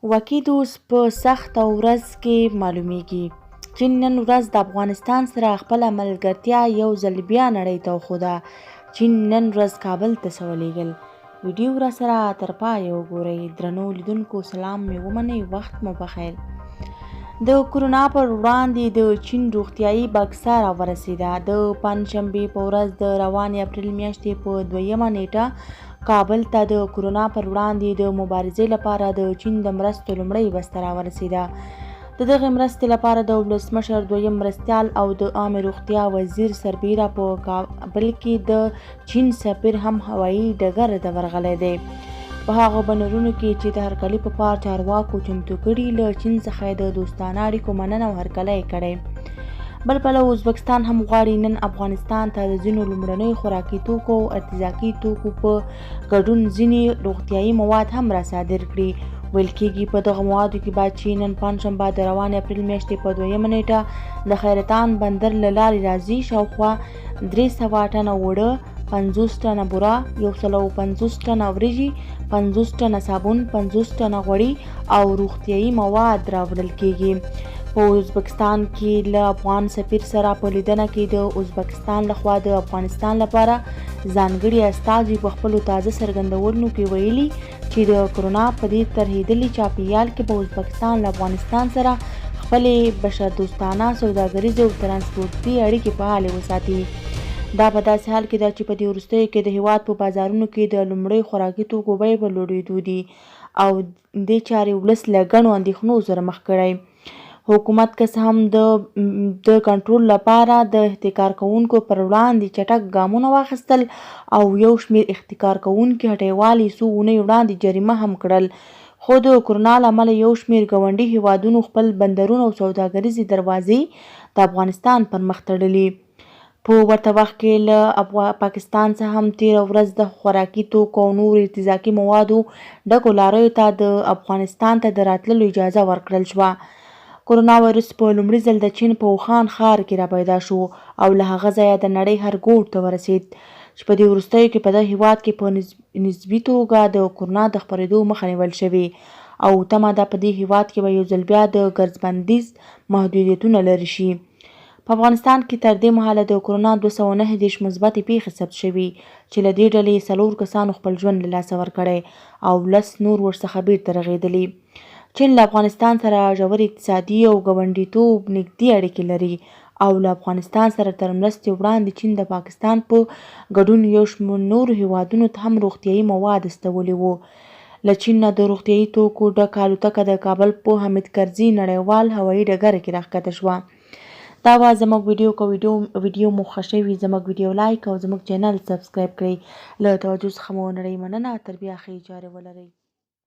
وکي دوست په سخته ورځ کې معلومیږي. چین نن ورځ د افغانستان سره خپله ملګرتیا یو ځل بیا نړۍ ته وښوده. چین نن ورځ کابل ته څه ولیږل؟ ویډیو راسره تر پایه وګورئ. درنو لیدونکو سلام مې ومنئ، وخت مو پخیر. د کرونا پر وړاندې د چین روغتیايي بکسه راورسېده. د پنجشنبې په ورځ د روانې اپریل میاشتې په دویمه نیټه کابل ته د کرونا پر وړاندې د مبارزې لپاره د چین د مرستو لومړۍ بسته راورسېده. د دغې مرستې لپاره د ولسمشر دویم مرستیال او د عامې روغتیا وزیر سربیره په کابل کې د چین سفیر هم هوایي ډګر ته ورغلی دی. په هغو بنرونو کې چې د هرکلي په پار چارواکو چمتو کړي، له چین څخه یې د دوستانه اړیکو مننه او هرکلی کړی. بل پلو ازبکستان هم غواړي نن افغانستان ته د ځینو لومړنیو خوراکي توکو او ارتزاقي توکو په ګډون ځینې روغتیايي مواد هم را صادر کړي. ویل کېږي په دغه موادو کې به چې نن پنجشنبه د روانې اپریل میاشتې په دویمه نیټه د خیرتان بندر له لارې راځي، شاوخوا 300 ټنه اوړه، 50 ټنه بوره، 150 ټنه وریجې، 50 ټنه صابون، 50 ټنه غوړي او روغتیايي مواد راوړل کېږي. په ازبکستان کې له افغان سفیر سره په لیدنه کې د ازبکستان لخوا د افغانستان لپاره ځانګړي استازي په خپلو تازه څرګندونو کې ویلي چې د کرونا په دې ترهېدلي چاپېریال کې به ازبکستان له افغانستان سره خپلې بشردوستانه، سوداګریزې او ترانسپورتي اړیکې فعالې وساتي. دا په داسې حال کې ده چې په دې وروستیو کې د هېواد په بازارونو کې د لومړیو خوراکي توکو بیې په لوړېدو دي او دې چارې ولس له ګڼو اندېښنو سره مخ کړی. حکومت که څه هم د د کنټرول لپاره د احتکار کوونکو پر وړاندې چټک ګامونه واخیستل او یو شمېر احتکار کوونکي هټۍوال یې څو اونۍ وړاندې جریمه هم کړل، خو د کرونا له امله یو شمېر ګاونډي هېوادونو خپل بندرونه او سوداګریزې دروازې د افغانستان پر مخ تړلي. په ورته وخت کې له پاکستان څخه هم تېره ورځ د خوراکي توکو او نورو ارتزاقي موادو ډکو لاریو ته د افغانستان ته د راتللو اجازه ورکړل شوه. کرونا وایرس په لومړي ځل د چین په ووهان ښار کې راپیدا شو او له هغه ځایه د نړۍ هر ګوټ ته ورسېد چې په دې وروستیو کې په دغه هېواد کې په نسبي توګه د کرونا د خپرېدو مخه نیول شوې او تمه ده په دې هېواد کې به یو ځل بیا د ګرځبندیز محدودیتونه لرې شي. په افغانستان کې تر دې مهاله د کرونا 239 مثبتې پېښې ثبت شوي چې له دې ډلې یې څلور کسانو خپل ژوند له لاسه ورکړی او لس نور ورڅخه بېرته رغېدلي. چین له افغانستان سره ژورې اقتصادي او ګاونډیتوب نږدې اړیکې لري او له افغانستان سره تر مرستې وړاندې چین د پاکستان په ګډون یو شمېر نورو هېوادونو ته هم روغتیايي مواد استولي وو. له چین نه د روغتیايي توکو ډکه الوتکه د کابل په حامد کرزي نړیوال هوایي ډګر کې راښکته شوه. دا وه زموږ ویډیو، که ویډیو مو خوښه شوي زموږ ویډیو لایک او زموږ چینل سبسکرایب کړئ. له توجه څخه مو نړۍ مننه، تر بیا ښې چارې ولرئ.